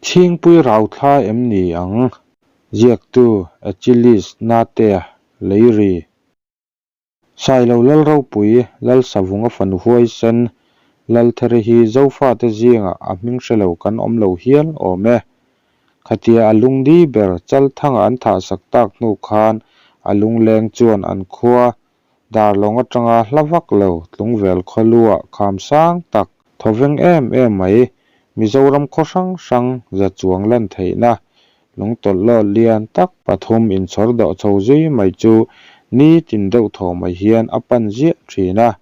Chhingpui rauthla em ni ang? Ziaktu, Achilles Natea, Leiri. Sailo Lalropui, Lalsavunga fanu huaisen, Laltheri hi Zofate zingah a hming hre lo kan awm lo hial awm e. Khatia a lungdi ber Chalthanga an thahsak tak hnu khan a lungleng chuan an khua Darlawng atanga hla vak lo Tlungvel khawluah kham sang tak thawveng em em mai Mizoram khaw hrang hrang za chuang lan theihna lungtawlh lian tak pathum inchhawr dawh chho zui mai chu nitin deuh thaw mai hian a pan ziah thin a.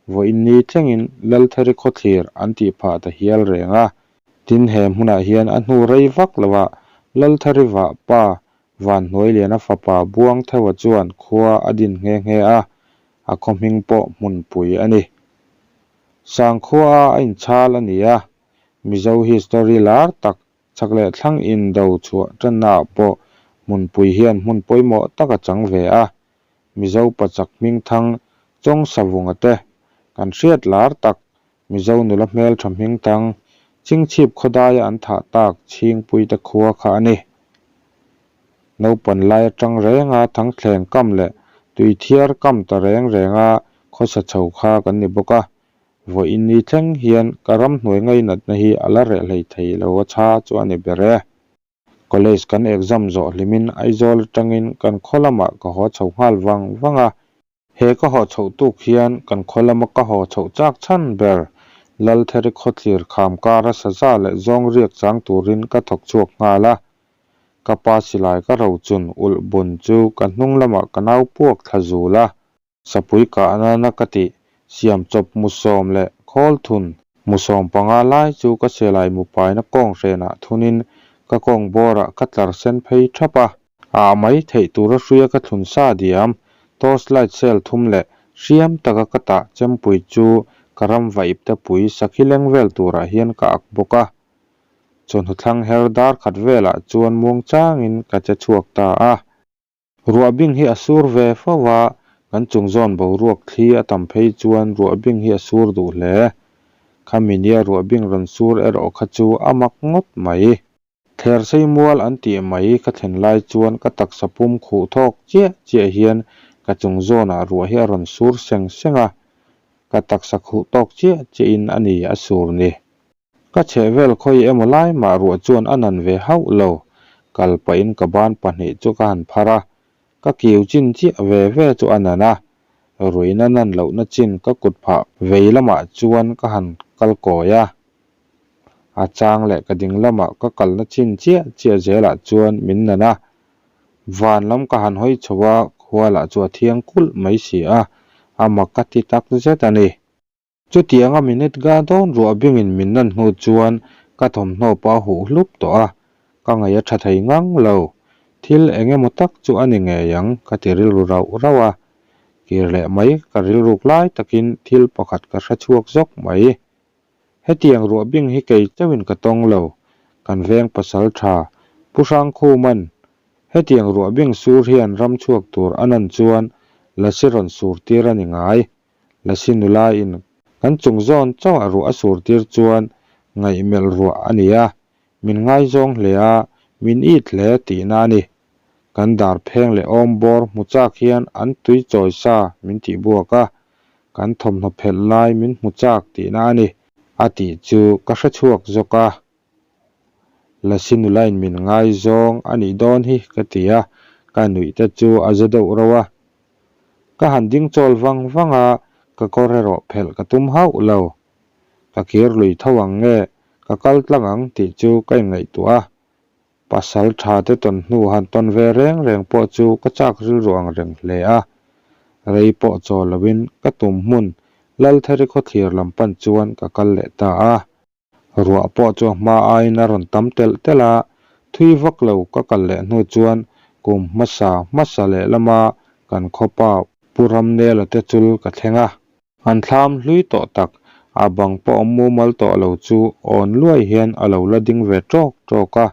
Vawiin ni thlengin Laltheri khawthlir an tih phah ta hial reng a. Tin he hmunah hian a hnu rei vak lovah Laltheri vah pa Vanhnuailiana fapa Buangtheua chuan khua a din nghe nghe a, a khaw hming pawh hmunpui a ni. Sangkhua a inchhal a ni a, Mizo history lar tak chak leh thlang indo chhuah tannaah pawh hmunpui hian hmun pawimawh tak a chang ve a, Mizo pachak hmingthang Chawngsavunga te kan hriat lar tak Mizo nula hmeltha hmingthang Chingchhip khawdaia an thah tak Chhingpuite khua kha a ni. Naupan lai atang renga thangthleng kam leh tuithiar kam ta reng renga khawsa chho kha kan ni bawk a, vawiin ni thleng hian ka ramhnuai ngainatna hi a la reh hlei thei lo a chha chu a ni ber e. College kan exam zawh hlimin Aizawl atangin kan khaw lamah ka haw chho nghal vang vang a. He ka haw chhoh tuk hian kan khaw lama ka haw chhoh chak chhan ber Laltheri khawthlir kham kara saza leh zawng riak chang turin ka thawk chhuak nghal a. Ka pa silai ka rochun ulh bun chu ka hnung lamah ka nau puak thla zul a. Sapui kah nana ka tih siam chawp mu sawm leh khawl thun mu sawm panga lai chu ka sialai mu paina kawng hrenah thunin ka kawng bawrah ka tlar sen phei thap a. Ah mai theih tura hruia ka thlun sa diam, torch light cell thum leh hriam taka ka tah chempui chu ka ram vaip te pui sakhi leng vel turah hian ka ak bawk a. Chawhnu thlang her dar khat velah chuan muangchangin ka che chhuak ta a. Ruah bing hi a sur ve fo va, kan chung zawn boruak thli a tam phei chuan ruah bing hi a sur duh hle. Khami nia ruah bing rawn sur erawh kha chu a mak ngawt mai. Thlersei mual an tih mai ka thlen lai chuan ka taksa pum khuh thawk chiah chiah hian ka chung zawnah ruah hi a rawn sur seng seng a, ka taksa khuh tawk chiah chiahin a ni a sur ni. Ka chhehvel khawi emaw lai mah ruah chuan a nan ve hauh lo. Kal pahin ka ban pahnih chu ka han phar a, ka kiu chin chiah ve ve chu a nan a. Ruihna nan lohna chin ka kut phah vei lamah chuan ka han kal kawi a. A chang leh ka ding lamah ka kalna chin chiah chiah zelah chuan min nan a. Van lam ka han hawi chho a, khua lah chu a thiang kulh mai si a, a mak ka ti tak zet a ni. Chutianga minute ga dawn ruah bingin min nan hnu chuan ka thawmhnaw pawh a huh hlup tawh a, ka ngaih a tha thei ngang lo. Thil eng emaw tak chu a ni ngei ang ka ti rilru rauh rauh a. Kir leh mai ka rilruk lai takin thil pakhat ka hre chhuak zawk mai. Hetiang ruah bing hi kei chauhin ka tawng lo, kan veng pasal tha Pu Hrangkhuman hetiang ruah bing sur hian ram chhuak tur a nan chuan lasi rawn sur tir a ni ngai. Lasi nula in kan chung zawn chauh a ruah a sur tir chuan ngaihmelh ruah a ni a, min ngaizawng hle a, min it hle tihna a ni. Kan dar pheng leh awm bawr hmu chak hian an tui chawi sa min tih buak a, kan thawmhnaw phelh lai min hmu chak tihna a ni, a tih chu ka hre chhuak zawk a. Lasi nulain min ngaizawng a nih dawn hi ka ti a, ka nuih te chu a za deuh rauh a. Ka han ding chawl vang vang a, ka kawr erawh phelh ka tum hauh lo. Ka kir lui tho ang nge, ka kal tlang ang tih chu ka inngaihtuah a. Pasal tha te tawn hnu han tawn ve reng reng pawh chu ka chak rilru ang reng hle a. Rei pawh chaw loin ka tum hmun Laltheri khawthlir lam pan chuan ka kal leh ta a. Ruah pawh chu a hma aiin a rawn tam telh telh a, thui vak lo ka kal leh hnu chuan kum hmasa hmasa leh lama kan khawpa Pu Ramnela te chul ka thleng a. An thlam hlui tawh tak, a bang pawh awm mumal tawh lo chu awn luai hian a lo la ding ve tawk tawk a.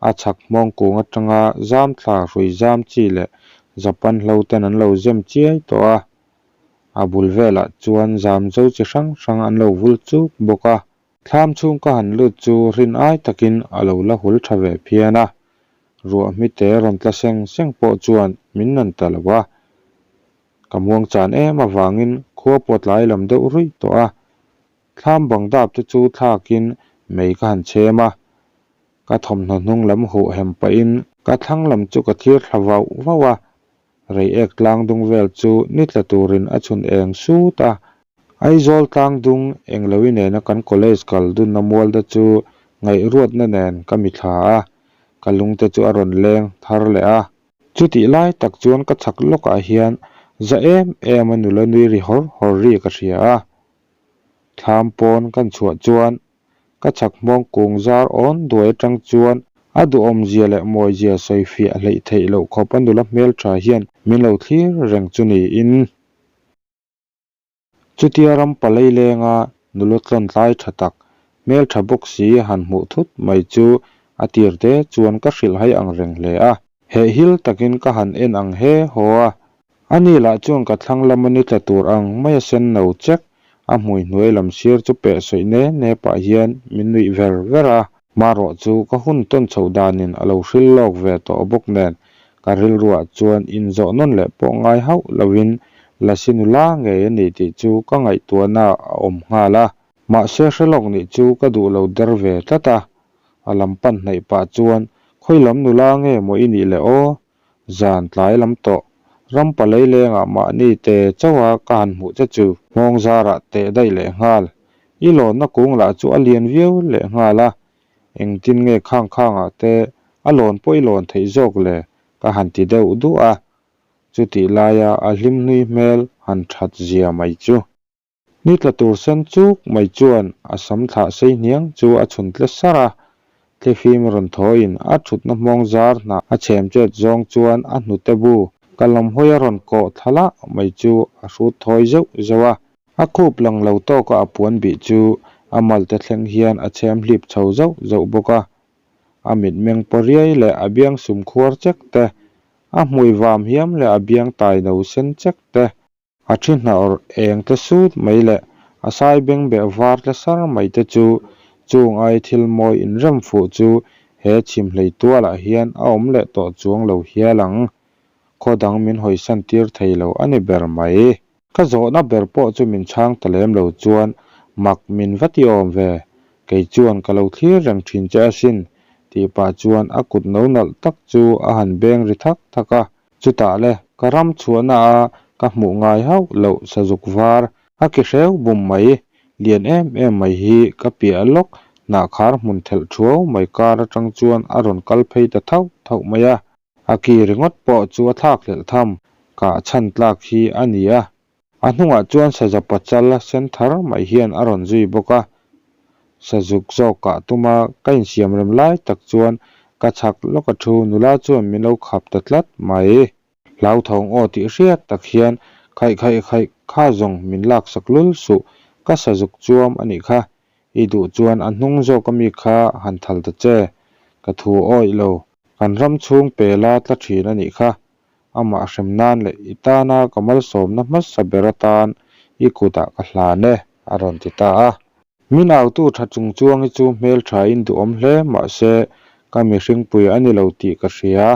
A chhak hmawng kung atanga zam thla hrui zam chi leh Japan hlo ten an lo zem chiai tawh a. A bul velah chuan zamzo chi hrang hrang an lo vul chuk bawk a. Thlam chhung ka han lut chu rin ai takin a lo la hul tha ve phian a. Ruah hmite rawn tla seng seng pawh chuan min nan ta lo a. Ka muang chan em avangin khua pawh tlai lam deuh ruih tawh a. Thlam bang dap te chu thlakin mei ka han chhem a. Ka thawmhnaw hnung lam huh hem pahin ka thlang lam chu ka thlir thla vauh vauh a. Reiek tlang dung vel chu ni tla turin a chhun eng sut a. Aizawl tlang dung englohi nena kan college kal dunna mual te chu ngaihruatna nen ka mithla a, ka lungte chu a rawn leng thar leh a. Chutih lai tak chuan ka chhak lawkah hian za em em a nula nui ri hawr hawr ri ka hria a. Thlam pawn kan chhuah chuan Ka chhak hmawng kung zar awn duai atang chuan a duhawmzia leh mawizia sawi fiah hleih theih loh khawp a nula hmeltha hian min lo thlir reng chu niin. Chutia ram palei lenga nula tlawn tlai tha tak, hmeltha bawk si han hmuh thut mai chu a tir te chuan ka hrilh hai ang reng hle a. Hehhil takin ka han en ang he haw a, Ani lah chuan ka thlang lama ni tla tur ang mai a sen no chek, a hmui hnuai lam sir chu peh sawih ne ne pah hian min nuih ver ver a. Hmarawh chu ka hun tawn chhoh danin a lo hril lawk ve tawh bawk nen ka rilruah chuan inzawh nawn leh pawh ngai hauh loin Lasi nula ngei a ni tih chu ka ngaihtuahna a awm nghal a. Mahse hre lawk nih chu ka duh lo der ve tlat a, a lam pan hnaih pah chuan khawi lam nula nge maw i nih le aw? Zan tlai lam tawh, ram palei lengah mahni te chauha ka han hmuh che chu. Nghawng zarah teh daih leh nghal. I lawnna kung lah chu a lian viau leh nghal a, engtin nge khang khangah te a lawn pawh i lawn theih zawk le ka han ti deuh duh a. Chutih laia a hlim hnui hmel han that zia mai chu. Ni tla tur sen chuk mai chuan a sam thlah sei hniang chu a chhun tle sar a, thlifim rawn thawiin a thutna hmawng zar hnah a chhem chet zawng chuan a hnute bu ka lam hawi a rawn kawh thla lah mai chu a hrut thawi zeuh zeuh a. A khup lang lo tawka a puan bih chu a malte thleng hian a chhem hlip chho zauh zauh bawk a. A mitmeng paw riai leh a biang sum khuar chek te, a hmui vam hiam leh a biang tai no sen chek te, A thi hnawr eng tle sut mai leh a sai bengbeh var tle sar mai te chu chung ai thil mawi inrem fuh chu he chhimhlei tualah hian a awm leh tawh chuang lo hial ang. Khaw dang min hawisan tir thei lo a ni ber mai. Ka zawhna ber pawh chu min chhang ta lem lo chuan mak min va ti awm ve, kei chuan ka lo thlir reng thin che asin tih pah chuan a kut no nalh tak chu a han beng ri thak thak a. Chutah le, ka ram chhuahna a ka hmuh ngai hauh loh sazuk var, a ki hreu bum mai, lian em em mai hi ka piah lawk hnah khar hmun thelh thuau mai kar atang chuan a rawn kal phei ta thauh thauh mai a. A ki ringawt pawh chu a thlak hlelh tham, kah chhan tlak hi a ni a. A hnungah chuan saza pachal sen thar mai hian a rawn zui bawk a, sazuk zawk kah tuma ka insiam rem lai tak chuan ka chhak lawk a thu nula chuan min lo khap ta tlat mai. Hlauthawng aw tih hriat tak hian khaih khaih khaih kha zawng min laksak lul suh, ka sazuk chuam a nih kha, i duh chuan a hnung zawk ami kha han thal ta che, ka thu awih lo, kan ram chhung pela tla thin a nih kha, Amah hrem nan leh i tana ka malsawmna hmasa ber atan i kutah ka hlan e, a rawn ti ta a. Min autu tha chung chuang hi chu hmelthain duhawm hle mahse ka mihringpui a ni lo tih ka hria.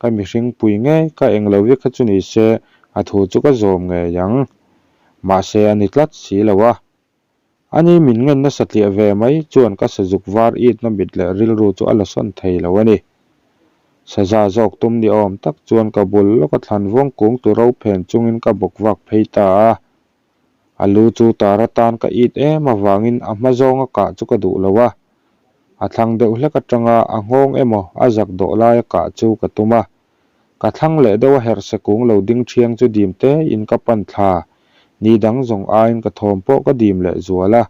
Ka mihringpui ngei ka eng lo vek kha chu ni se a thu chu ka zawm ngei ang. Mahse a ni tlat si lo a. Ani min ngen nasa tliah ve mai chuan ka sazuk var itna mit leh rilru chu a la sawn thei lo a ni. Saza zawk tum ni awm tak chuan ka bul lawka thlan vawng kung tu ro phen chungin ka bawk vak phei ta a. A lu chu tar atan ka it em avangin a hma zawnga kah chu ka duh lo a. A thlang deuh hlek atanga a nghawng emaw a zak dawh laia kah chu ka tum a. Ka thlang leh deuh a herhse kung lo ding thiang chu dim te in ka pan thla. Ni dang zawng aiin ka thawm pawh ka dim leh zual a.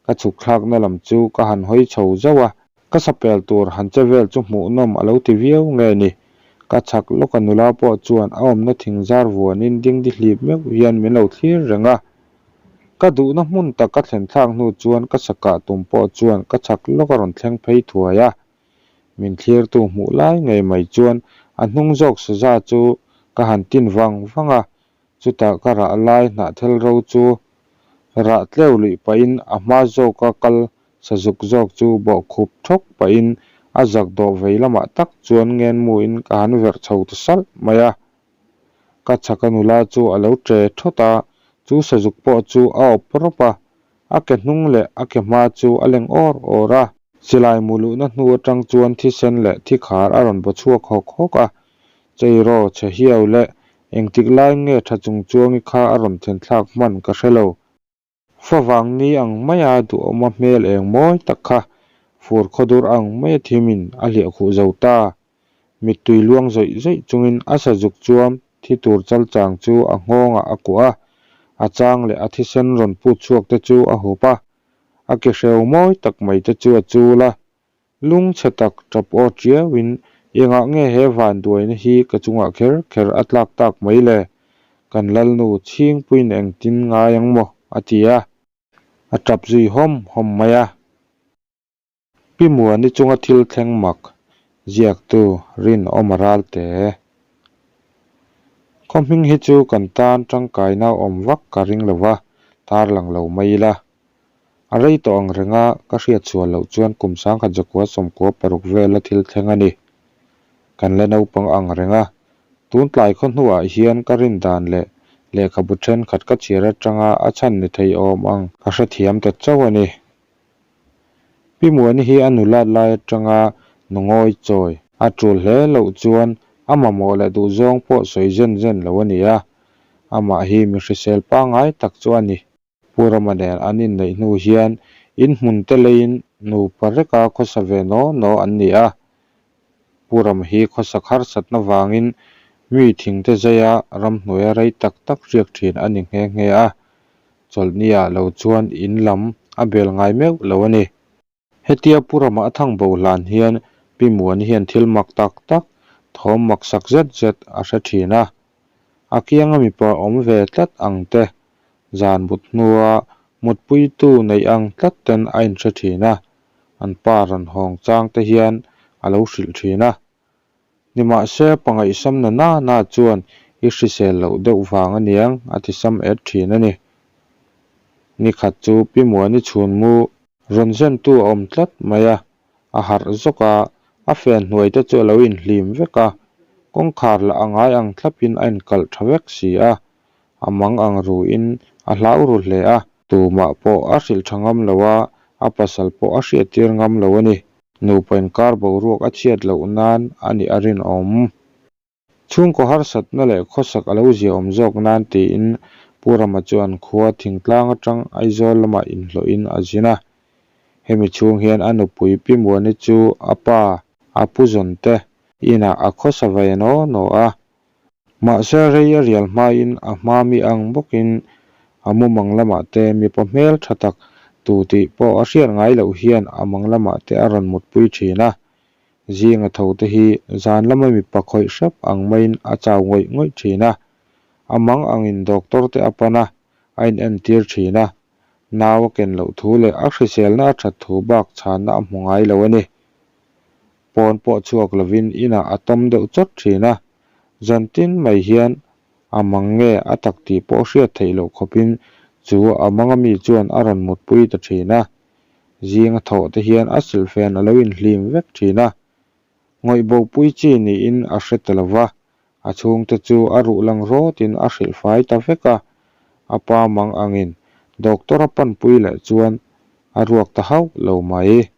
Ka chhuk thlakna lam chu ka han hawi chho zauh a. Ka sapel tur han che vel chu hmuhnawm a lo ti viau nge ni. Ka chhak lawka nula pawh chuan a awmna thing zar vuanin dingdi hlip meuh hian min lo thlir reng a. Ka duhna hmun tak ka thlen thlak hnu chuan ka sakah tum pawh chuan ka chhak lawk a rawn thleng phei thuai a. Min thlirtu hmuh lai ngei mai chuan a hnung zawk saza chu ka han tin vang vang a. Chutah ka rah lai hnahthel ro chu rah tleu luih pahin a hma zawka kal sazuk zawk chu bawhkhup thawk pahin a zak dawh vei lamah tak chuan ngenmuin ka han verh chho ta salh mai a. Ka chhaka nula chu a lo ṭe thawt a, chu sazuk pawh chu a awp rawp a, a ke hnung leh a ke hma chu a leng awr awr a. Silai mu luhna hnu aṭang chuan thisen leh thikhar a rawn baw chhuak hawk hawk a, Cheiraw chhe hiau leh engtik lai nge tha chung chuangi kha a rawn thlen thlak hman ka hre lo. Favang ni ang maia duhawma hmel eng mawi tak kha fur khawdur ang maia thimin a hliah khuh zo ta. Mittui luang zawih zawih chungin a sazuk chuam thi tur chalchang chu a nghawngah a kuah a, a chang leh a thisen rawn put chhuak te chu a hup a, a ke hreu mawi tak mai te chu a chul a. Lungchhe tak tap aw tiauin, Engah nge he vanduaina hi ka chungah kher kher a tlak tak mai le? Kan Lalnu chhingpuiin engtin ngai ang maw? a ti a. A tap zui hawm hawm mai a. Pi Muani chunga thil thleng mak ziaktu Rinawma Ralte. Khaw hming hi chu kan tan tangkaina awm vak ka ring lo va, tarlang lo mai ila. A rei tawh ang renga ka hriat chhuah loh chuan kum sangkhat zakua 96 vela thil thleng a ni. Kan la naupang ang renga tun tlai khaw hnuah hian ka rin dan leh lehkhabu thenkhat ka chhiar atanga a chhan ni thei awm ang ka hrethiam ta chauh a ni. Pi Muani hi a nulat lai atanga nungawi chawi a tul hle loh chuan a mamawh leh duhzawng pawh sawi zen zen lo a ni a, amah hi mi hrisel pangngai tak chu a ni. Pu Rama nen an inneih hnu hian in hmun te leiin nupa reka khawsa ve naw naw an ni a. Pu Rama hi khawsak harsatna vangin mi thingte zaia ramhnuaia rei tak tak riak thin a ni nghe nghe a, chawlhni ah lo chuan in lam a bel ngai meuh lo a ni. Hetia Pu Rama a thang bo hlan hian Pi Muani hian thil mak tak tak, thawm mak sak zet zet a hre thin a. A kianga mipa awm ve tlat ang te, zan mut hnua mutpuitu neih ang tlat ten a inhre thin a, an pa rawn hawng chang te hian a lo hrilh thin a. Nimahse, pangaihsam na na na chuan i hrisel loh deuh vang aniang a ti sam et thin a ni. Nikhat chu Pi Muani chhunmu rawn zentu a awm tlat mai a, a harh zawk a, a fen hnuai te chu a lo inhlim vek a, kawngkhar lah a ngai ang thlapin a inkalh tha vek si a, a mang ang ruin a hlau ru hle a. Tumah pawh a hrilh tha ngam lo a, a pasal pawh a hriattir ngam lo a ni. Nupa inkar boruak a chhiat loh nan a nih a rinawm. Chhungkaw harsatna leh khawsak a lo ziaawm zawk nan tiin Pu Rama chuan khua thingtlang atang Aizawl lamah inhlawhin a zin a. Hemi chhung hian a nupui Pi Muani chu a pa, a pu zawn te inah a khawsa ve naw naw a. Mahse rei a rial hmain a hma mi ang bawkin a mumang lamah te mipa hmel tha tak tu tih pawh a hriat ngai loh hian a mang lamah te a rawn mutpui thin a. Zinga tho te hi zan lama mipa khawih hrep ang maiin a chau ngawih ngawih thin a, a mang angin doctor te a pan a, a inentir thin a, nau a ken loh thu leh a hriselna a that thu bak chhanna a hmu ngai lo a ni. Pawn pawh chhuak lovin inah a tawm deuh chawt thin a, zan tin mai hian a mang nge a tak tih pawh hriat theih loh khawpin chu a manga mi chuan a rawn mutpui ta thin a. Zinga thawh te hian a silhfen a lo inhlim vek thin a, ngawih bopui chi niin a hre ta lo va, a chhungte chu a ruh lang rawtin a hrilh fai ta vek a, a pa mang angin doctor a panpui leh chuan a ruak ta hauh lo mai.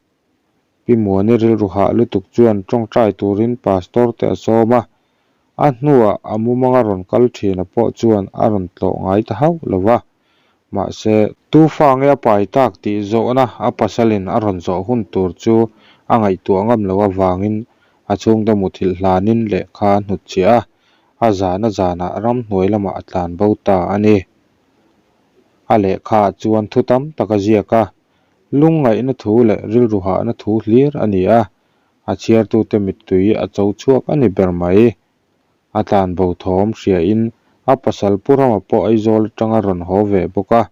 Pi Muani rilru hah lutuk chuan tawngtai turin pastor te a sawm a, a hnuah a mumanga rawn kal thina pawh chuan a rawn tlawh ngai ta hauh lo va. Mahse, tu fa nge a pai tak tih zawhna a pasalin a rawn zawh hun tur chu a ngaihtuah ngam loh avangin a chhungte muthilh hlanin lehkha a hnutchhiah a, a zana zanah ramhnuai lamah a tlan bo ta a ni. A lehkhaah chuan thu tam tak a ziak a, lungngaihna thu leh rilru hahna thu hlir a ni a, a chhiartute mittui a cho chhuak a ni ber mai. A tlan bo thawm hriain a pasal Pu Rama pawh Aizawl atanga rawn haw ve bawk a.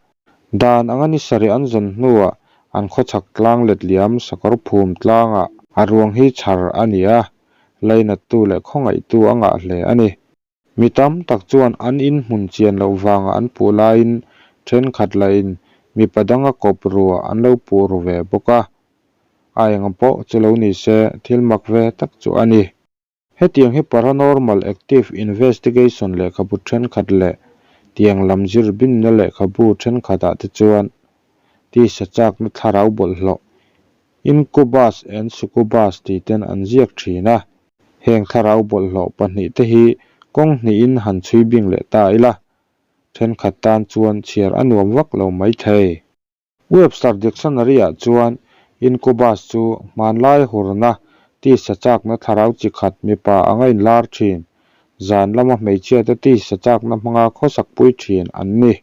Dan anga ni sarih an zawn hnuah an khawchhak tlang letliam sakawr phum tlangah a ruang hi chhar a ni a, lainattu leh khawngaihtu a ngah hle a ni. Mi tam tak chuan an in hmun chian loh vanga an puh laiin thenkhat lahin mipa danga kawp ruah an lo puh ru ve bawk a. A enga pawh chu lo ni se, thil mak ve tak chu a ni. Hetiang hi Paranormal Active Investigation lehkhabu thenkhat leh tiang lam zir binna lehkhabu thenkhatah te chuan tisa chakna thlarau bawlhhlawh, Incubus and Succubus tih ten an ziak thin a. Heng thlarau bawlhhlawh pahnihte hi kawng hnihin han chhui bing leh ta ila, thenkhat tan chuan chhiar a nuam vak lo maithei. Webster Dictionary-ah chuan incubus chu hmanlai hurna, tisa chakna thlarau chi khat mipa anga inlar thin, zan lama hmeichhiate tisa chakna hmanga khawsakpui thin an ni.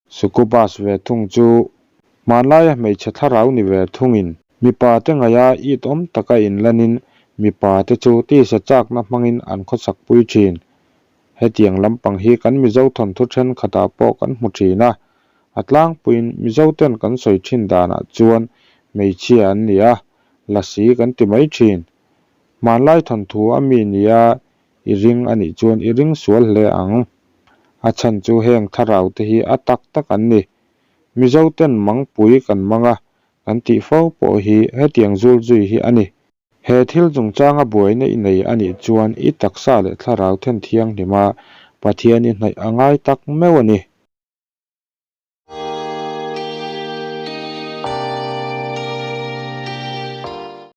Succubus ve thung chu hmanlaia hmeichhe thlarau ni ve thungin mipate ngaia it awm taka inlanin mipate chu tisa chakna hmangin an khawsakpui thin. Hetiang lampang hi kan Mizo thawnthu thenkhatah pawh kan hmu thin a, A tlangpuiin Mizoten kan sawi thin danah chuan hmeichhia an ni a, lasi kan ti mai thin. Hmanlai thawnthu a mi nia i ring a nih chuan i ring sual hle ang. A chhan chu heng thlarau te hi a tak tak an ni. Mizoten mangpui kan mang a, kan tih fo pawh hi hetiang zul zui hi a ni. He thil chungchanga buaina i nei a nih chuan i taksa leh thlarau then thianghlima Pathian i hnaih a ngai tak meuh a ni.